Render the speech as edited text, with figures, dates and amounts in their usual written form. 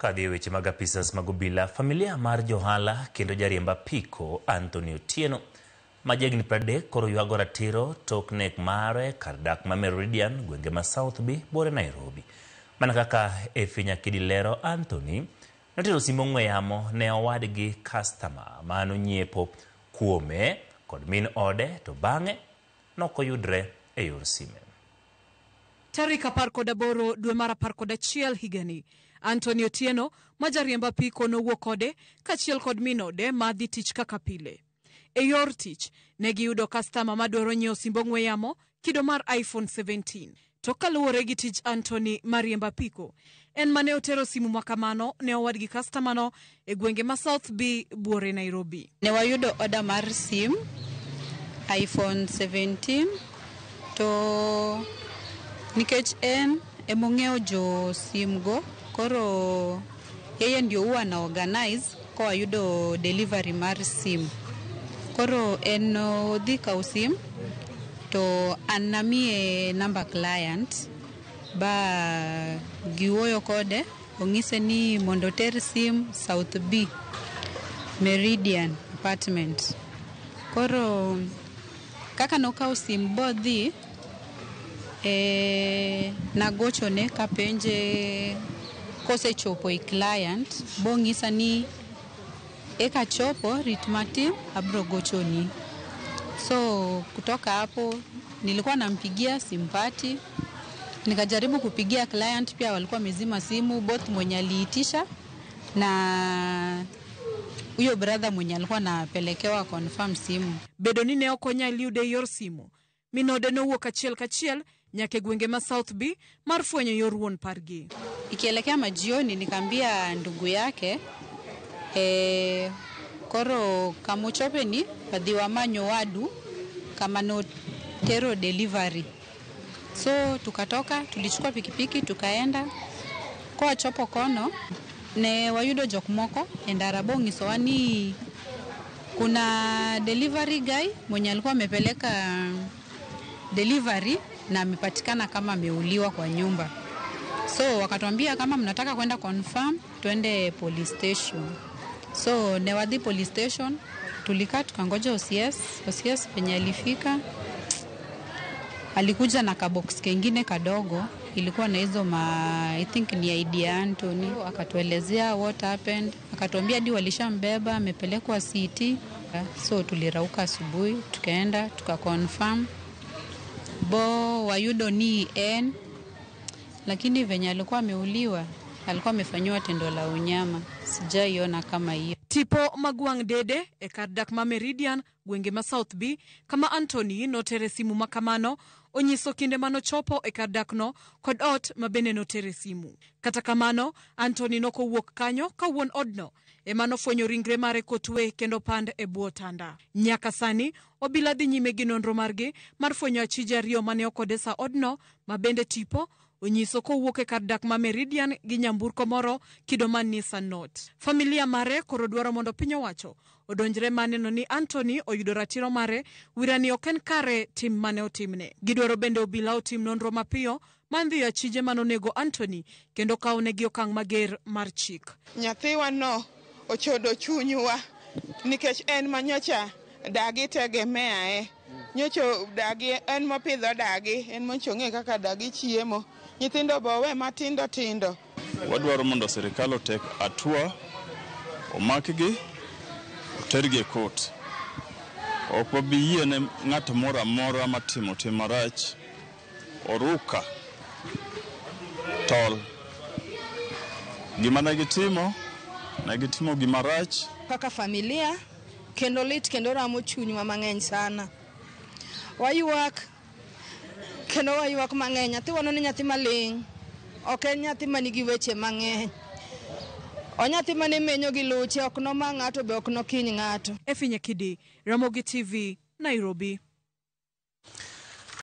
Kadhi e weche mag apisas mag obila, familia mar johala kendo jariemb apiko Anthony Otieno ma jahigni 30 koro ywago ratiro tok nek mare kar dak ma Meridian, gwenge ma South B, buore Nairobi. Mana kaka Effie Nyakidi lero, Anthony notero simb ong'we yamo ne owadgi kastama manonyiepo kuome kod min ode to bang'e nokoyudre e yor sime. Tarik 18 dwe mar 11 higani, Anthony Otieno ma jariemb apiko nowuok kode kaachiel kod min ode ma dhi tich kaka pile. E yor tich, ne giyudo kastama madwaro nyiewo simb ong'we yamo kido mar iPhone 17. To kaluwore gi tij Anthony mar riembo apiko, en mane otero simu makamano ne owadgi kastamano e gwenge ma South B buore Nairobi. Ne wayudo order mar sim iPhone 17 to nikech en emong'eyo jo sim go, koro yeye ndio huwa na organize ka wayudo delivery mar sim. Koro en odhi kawo sim to an namiye number client ba giwuoyo kode, ong'ise ni mondo oter sim South B Meridian Apartment. Koro kaka nokawo sim bodhi, nagochone kapenje kosechopo e client, bong'isa ni eka chopo, rit matin abro gochoni. So kutoka hapo nilikuwa nampigia simpati, nikajaribu kupigia client pia walikuwa wamezima simu, both mwenye aliitisha na huyo brother mwenye alikuwa anapelekewa confirm simu. Bedo ni ne ok onyal yude e yor simu, min ode nowuok achiel kachiel nyaka e gwenge ma South B mar fwenyo yor wuon pargi. Ikielekea majioni nikaambia ndugu yake, koro kamuchope ni wadhi wamanyo wadu kama notero delivery. So tukatoka, tulichukua pikipiki tukaenda kwa chopo kono, ne wayudo jok moko e ndara bong'isowa ni kuna delivery guy mwenye alikuwa amepeleka delivery na amepatikana kama ameuliwa kwa nyumba. So wakatuambia kama mnataka kwenda confirm twende police station. So ne wadhi police station, tulikaa tukangoja OCS. OCS penye alifika alikuja na kabox kengine kadogo, ilikuwa na hizo ma, I think ni ID ya Anthony. Akatuelezea what happened, akatuambia hadi walishambeba amepelekwa CT. So tulirauka asubuhi tukaenda tukaconfirm bo wayudo ni en, lakini venye alikuwa ameuliwa alikuwa amefanyiwa tendo la unyama, sijaiona kama hiyo. Tipo mag wang' dede e kar dak ma Meridian, gwenge ma South B, kama Anthony notere simu makamano, onyiso kinde manochopo e kar dakno kod ot ma bende notere simu. Kata kamano, Anthony nokowuok kanyo ka wuon odno ema nofwenyo ringre mare kotwe kendo pand e bwo tanda. Nyaka sani, obila dhi nyime gi nonro margi mar fwenyo achije ariyo mane okodesa odno ma bende tipo onyiso kowuok e kar dak ma Meridian gi nyamburko moro kido mar Nissan Note. Familia mare koro dwaro mondo piny owacho odonjre maneno ni Anthony oyudo ratiro mare wirani ok en kare tim mane otimne. Gidwaro bende obila otim nonro mapiyo mar dhiyo achije manonego Anthony kendo kawnegi okang' mager mar chik. Nyathiwa no ochodo chunywa nikech en manyocha dagi tegemeae. Nyocha dagi en mopidho dagi, en mocho ng'e kaka dagi chiemo. Nyithindo bo we matindo tindo. Wadwaro mondo sirikal otek hatua, omakgi, otergi e court. Ok wabi yie ne ng'at moro amora matimo tim marach oruka tol. Gima ne gitimo gima rach. Kaka familia kendo lit kendo ramo chunywa mang'eny sana. Waywak kendo waywak mang'eny. Nyathi wano ni nyathi maling', ok en nyathi manigi weche mang'eny. O nyathi mane menyo gi luche, ok noma ng'ato be ok nokiny ng'ato. Effie Nyakidi, Ramogi TV, Nairobi.